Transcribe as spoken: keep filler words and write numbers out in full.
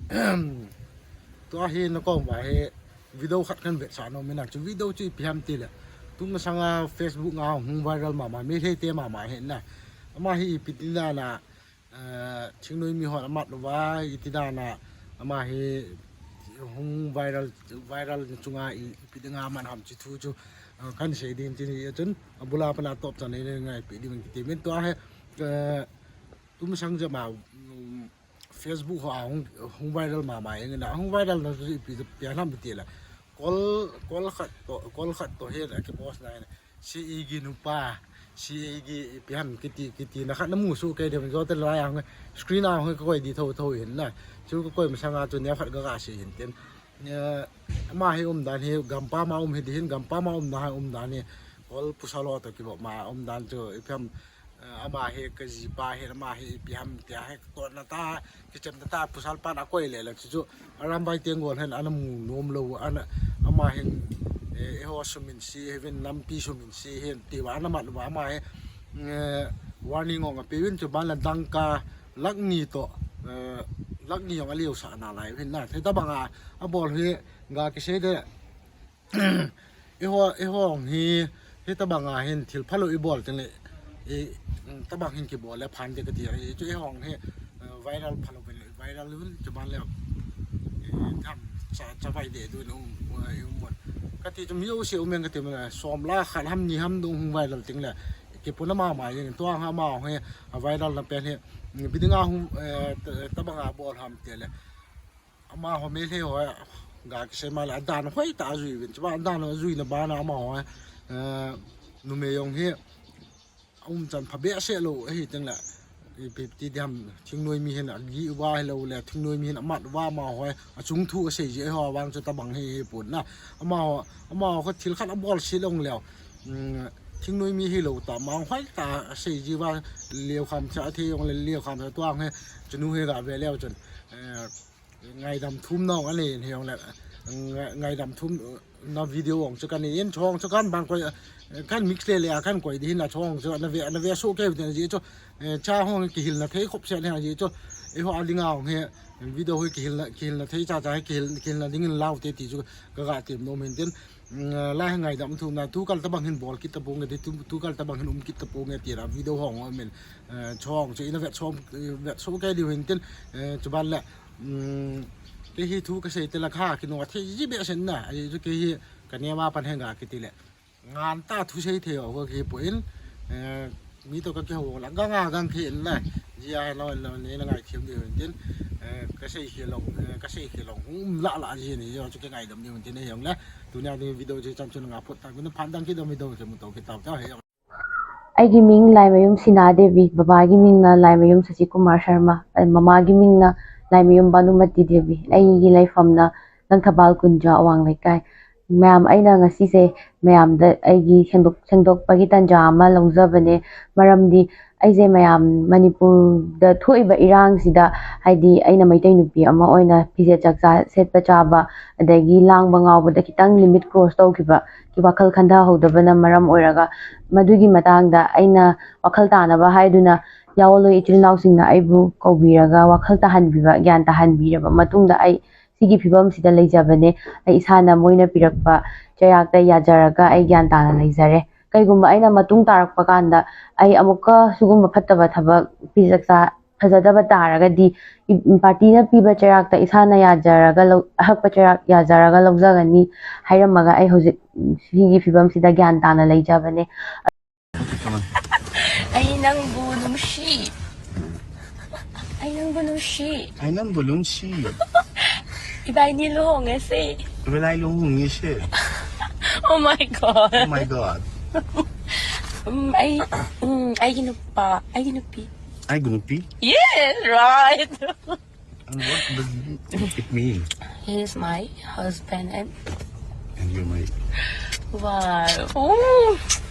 Tua hi na kong ba hi video khat kan vetsah nom in a, chu video chu ipi ham ti le, tu masanga Facebook nga hung viral mama, Meitei te mama hi na. Ama hi ipi ti na na, eh, thingnoi mi hon amat lou va, iti dan a, ama hi hung viral, viral chunga i, ipi dinga man ham chi thu chu, eh, kan sei din ti ni chun, abula pana top chan nei ngai pi ding kiti min tua hi, eh, tu masang jama, um, Facebook ho a hung, hung viral mama eng na, hung viral na chu ipi, ipi ham ti le. Kol, kol khat to, kol khat to hi a ki post na, C A G nupa, C A G ipi ham kiti, kiti na khat na mu su ke de jo te lai ang screen a hung ka koi di tho tho hin na. Chu ka koi masanga chu neo khat ka ga si hin tin. Eh, ama hi um dan hi gampa ma um hi di hin, gampa ma um na ha um dan hi. Kol pusa lo to ki bo ma um dan chu ipi ham, eh, ama hi ka jipa hi, ama hi ipi ham ti a hi to na ta, kichem ta ta pasal pan a koi le le chu chu. Arambai Tenggol hin ana mu nom lou, ana, ama hin, eh, eiho sumin si, hivin nampi sumin si hin, ti va ana mat va ama hi, eh, warning ong a pe vin chu ban la dangka lakh ni to, eh, lakh ni ong a liu sa na lai vin na. Thei ta banga, abol hi, ga ki sei de, Eiho, eiho hi, hi tabang a hin thil phalou i bol teng le, i, mm, tabang hin ki bol le phan te ka ti a, i chu eiho hi, eh, viral phalou vin, viral vin chu ban le, i, tham, cha, cha vai de du no, eh, i um bon. Ka ti chu mi u se u meng ka ti ma, som la khat ham ni ham dung hung viral teng le, ki puna ma ma yin, tua ha ma hi, a viral na pen hi, mm, biding a hung, eh, ta-, tabang a bol ham te le. Ama ho Meitei ho, ga ki sei ma le, adan hoi ta a jui vin, chuba adan a jui na bana ama ho, eh, numei jong hi, um chan pha behseh lou, ahi teng le, ipi ti diham, thingnoi mi hin, agi uva hi lou le, thingnoi mi hin, amat uva ama ho, achung thu asei ji, eiho vang chu tabang hi, hi pon na, ama ho, ama ho kha thil khat abol si lou le, um, thingnoi mi hi lou ta, ma hoi ta asei ji va, leo kham cha, athei jong le, leo kham cha, tuang hi, chunu hi ga ve leo chun, eh, Ngaidam thum na ong anei in hiong le, ngai-, ngaidam thum na video ong chu kan nei in chong chu kan bang koi, kan mix le le a kan koi di hin a chong chu na ve, na ve su ke den ji chu, eh, cha hong kihil na thei khop se ne ji chu, eiho a linga ong he, video hi kihil na, kihil na thei cha cha hi kihil, kihil na ding in lau te ti chu ka ga tem nom hin tin, Mm, lai ngaidam thum na, tu kal tabang hin bol kit ta pong e, tu, tu kal tabang hin um kit ta pong e, ti ra video hong om in, eh, chong chu ina vet som, vet so ke diu hin tin, eh, chuban le, mm, ke hi thu ka sei te la kha, ki no thei ji be sen na, ai chu ke hi ka ne ma pan hen ga ki ti le. Ngan ta thu sei thei o ko ki po in, eh, Mi to ka kihou la, gang a gang khi in na. Jia he lo, lo, nei la ngai thiam diu hin tin. Eh, ka sei khi long, eh, ka sei khi long. Hung la la ji ni, jo chu ki ngaidam diu hin tin, he jong le. Tunia ding video chu chan chun nga phot ta, min phan dang kidam video chu mu to ki tau ta, he jong. ꯑꯩꯒꯤ ꯃꯤꯡ ꯂꯥꯏꯃꯌꯨꯝ ꯁꯤꯅꯥ ꯗꯦꯕꯤ, ꯕꯕꯥꯒꯤ ꯃꯤꯡꯅ ꯂꯥꯏꯃꯌꯨꯝ ꯁꯁꯤꯀꯨꯃꯥꯔ ꯁꯔꯃ, ꯃꯃꯥꯒꯤ ꯃꯤꯡꯅ ꯂꯥꯏꯃꯌꯨꯝ ꯚꯥꯅꯨꯃꯇꯤ ꯗꯦꯕꯤ꯫ ꯑꯩꯒꯤ ꯂꯩꯐꯝꯅ ꯂꯪꯊꯕꯥꯜ ꯀꯨꯟꯖꯥ ꯑꯋꯥꯡ ꯂꯩꯀꯥꯏ꯫ ꯃꯌꯥꯝ, ꯑꯩꯅ ꯉꯁꯤꯁꯦ ꯃꯌꯥꯝꯗ ꯑꯩꯒꯤ ꯁꯦꯡꯗꯣꯛ-, ꯁꯦꯡꯗꯣꯛꯄꯒꯤ ꯇꯥꯟꯖꯥ ꯑꯃ ꯂꯧꯖꯕꯅꯦ꯫ ꯃꯔꯝꯗꯤ ꯑꯩꯁꯦ ꯃꯌꯥꯝ ꯃꯅꯤꯄꯨꯔꯗ ꯊꯣꯛꯏꯕ ꯏꯔꯥꯡꯁꯤꯗ, ꯍꯥꯏꯗꯤ ꯑꯩꯅ ꯃꯩꯇꯩ ꯅꯨꯄꯤ ꯑꯃ ꯑꯣꯏꯅ ꯐꯤꯖꯦꯠ ꯆꯥꯛꯆꯥ ꯁꯦꯠꯄ ꯆꯥꯕ, ꯑꯗꯒꯤ ꯂꯥꯡꯕ ꯉꯥꯎꯕꯗ ꯈꯤꯇꯪ limit cross ꯇꯧꯈꯤꯕ, ꯋꯥꯈꯜ ꯈꯟꯊꯍꯧꯗꯕꯅ ꯃꯔꯝ ꯑꯣꯏꯔꯒ, ꯃꯗꯨꯒꯤ ꯃꯇꯥꯡꯗ ꯑꯩꯅ ꯋꯥꯈꯜ ꯇꯥꯅꯕ ꯍꯥꯏꯗꯨꯅ ꯌꯥꯑꯣꯟꯂꯣꯏ ꯏꯆꯤꯜ ꯏꯅꯥꯎꯁꯤꯡꯅ ꯑꯩꯕꯨ ꯀꯧꯕꯤꯔꯒ ꯋꯥꯈꯜ ꯇꯥꯍꯟꯕꯤꯕ, ꯒ꯭ꯌꯥꯟ ꯇꯥꯍꯟꯕꯤꯔꯕ ꯃꯇꯨꯡꯗ ꯑꯩ ꯁꯤꯒꯤ ꯐꯤꯕꯝꯁꯤꯗ ꯂꯩꯖꯕꯅꯦ꯫ ꯑꯩ ꯏꯁꯥꯅ ꯃꯣꯏꯅ ꯄꯤꯔꯛꯄ ꯆꯩꯔꯥꯛꯇ ꯌꯥꯖꯔꯒ ꯑꯩ ꯒ꯭ꯌꯥꯟ ꯇꯥꯅ ꯂꯩꯖꯔꯦ꯫ ꯀꯩꯒꯨꯝꯕ ꯑꯩꯅ ꯃꯇꯨꯡ ꯇꯥꯔꯛꯄ ꯀꯥꯟꯗ ꯑꯩ ꯑꯃꯨꯛꯀ ꯁꯤꯒꯨꯝꯕ ꯐꯠꯇꯕ ꯊꯕꯛ, ꯐꯤ ꯆꯥꯛꯆꯥ ꯐꯖꯗꯕ ꯇꯥꯔꯒꯗꯤ, ꯏ-, party ꯅ ꯄꯤꯕ ꯆꯩꯔꯥꯛꯇ ꯏꯁꯥꯅ ꯌꯥꯖꯔꯒ ꯂꯧ-, ꯑꯍꯛꯄ ꯆꯩꯔꯥꯛ ꯌꯥꯖꯔꯒ ꯂꯧꯖꯒꯅꯤ ꯍꯥꯏꯔꯝꯃꯒ ꯑꯩ ꯍꯧꯖꯤꯛ ꯁꯤꯒꯤ ꯐꯤꯕꯝꯁꯤꯗ ꯒ꯭ꯌꯥꯟ ꯇꯥꯅ ꯂꯩꯖꯕꯅꯦ꯫ ꯑꯩ ꯅꯪꯕꯨ ꯅꯨꯡꯁꯤ꯫ ꯑꯩ ꯅꯪꯕꯨ ꯅꯨꯡꯁꯤ꯫ ꯑꯩ ꯅꯪꯕꯨ ꯅꯨꯡꯁꯤ꯫ ꯏꯕꯥꯅꯤ ꯂꯨꯍꯣꯡꯉꯁꯦ꯫ ꯏꯕꯥꯅꯤ ꯂꯨꯍꯣꯡꯉꯁꯦ꯫ Oh my God. Oh my God. ꯎꯝ, ꯑꯩ, ꯎꯝ, ꯑꯩꯒꯤ ꯅꯨꯄꯥ, ꯑꯩꯒꯤ ꯅꯨꯄꯤ꯫ ꯑꯩꯒꯤ ꯅꯨꯄꯤ? Yes, right. And what does it mean? He is my husband and And you're my Wow. Ooh.